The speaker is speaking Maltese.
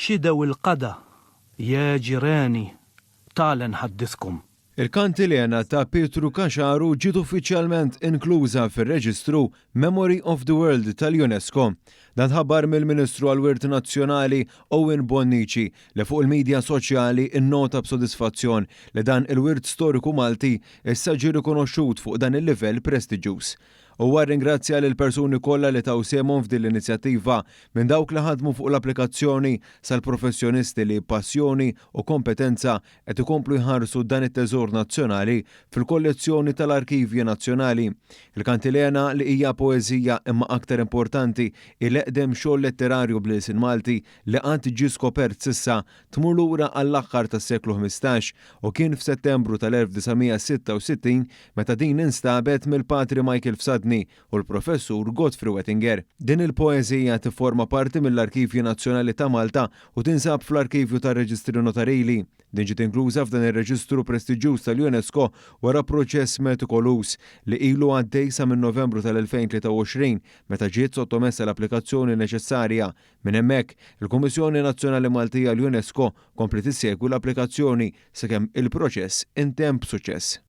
شدوا القدا يا جيراني تعال نحدثكم. Il-Kantilena ta' Pietru Caxaru ġiet uffiċjalment inkluża fir-reġistru Memory of the World tal-UNESCO. Dan tħabbar mill-Ministru għall-Wirt Nazzjonali Owen Bonnici li fuq il-midja soċjali nnota b'sodisfazzjon li dan il-wirt storiku Malti issa ġie rikonoxxut fuq dan il-livell prestiġjuż. Huwa rringrazzja lill-persuni kollha li taw sehemhom f'din l-inizjattiva, minn dawk li ħadmu fuq l-applikazzjoni sal-professjonisti li b'passjoni u kompetenza qed ikomplu jħarsu dan it-teżor nazzjonali fil-kollezzjoni tal-Arkivji Nazzjonali. Il-Kantilena li hija poeżija imma aktar importanti hi l-eqdem xogħol letterarju bl-ilsien Malti li qatt ġie skopert s'issa tmur lura għall-aħħar tas-seklu 15 u kien f'Settembru tal-1966 meta din instabet mill-Patri Michael Fsadni u l-Professur Godfrey Wettinger. Din il-poeżija tifforma parti mill-Arkivji Nazzjonali ta' Malta u tinsab fl-Arkivju tar-Reġistri Notarili. Din ġiet inkluża f'dan ir-reġistru prestiġjuż tal-UNESCO wara proċess metikoluż li ilu għaddej sa minn Novembru tal-2023 meta ġiet sottomessa l-applikazzjoni neċessarja. Minn hemmhekk, il-Kummissjoni Nazzjonali Maltija għall-UNESCO kompliet issegwi l-applikazzjoni sakemm il-proċess intemm b'suċċess.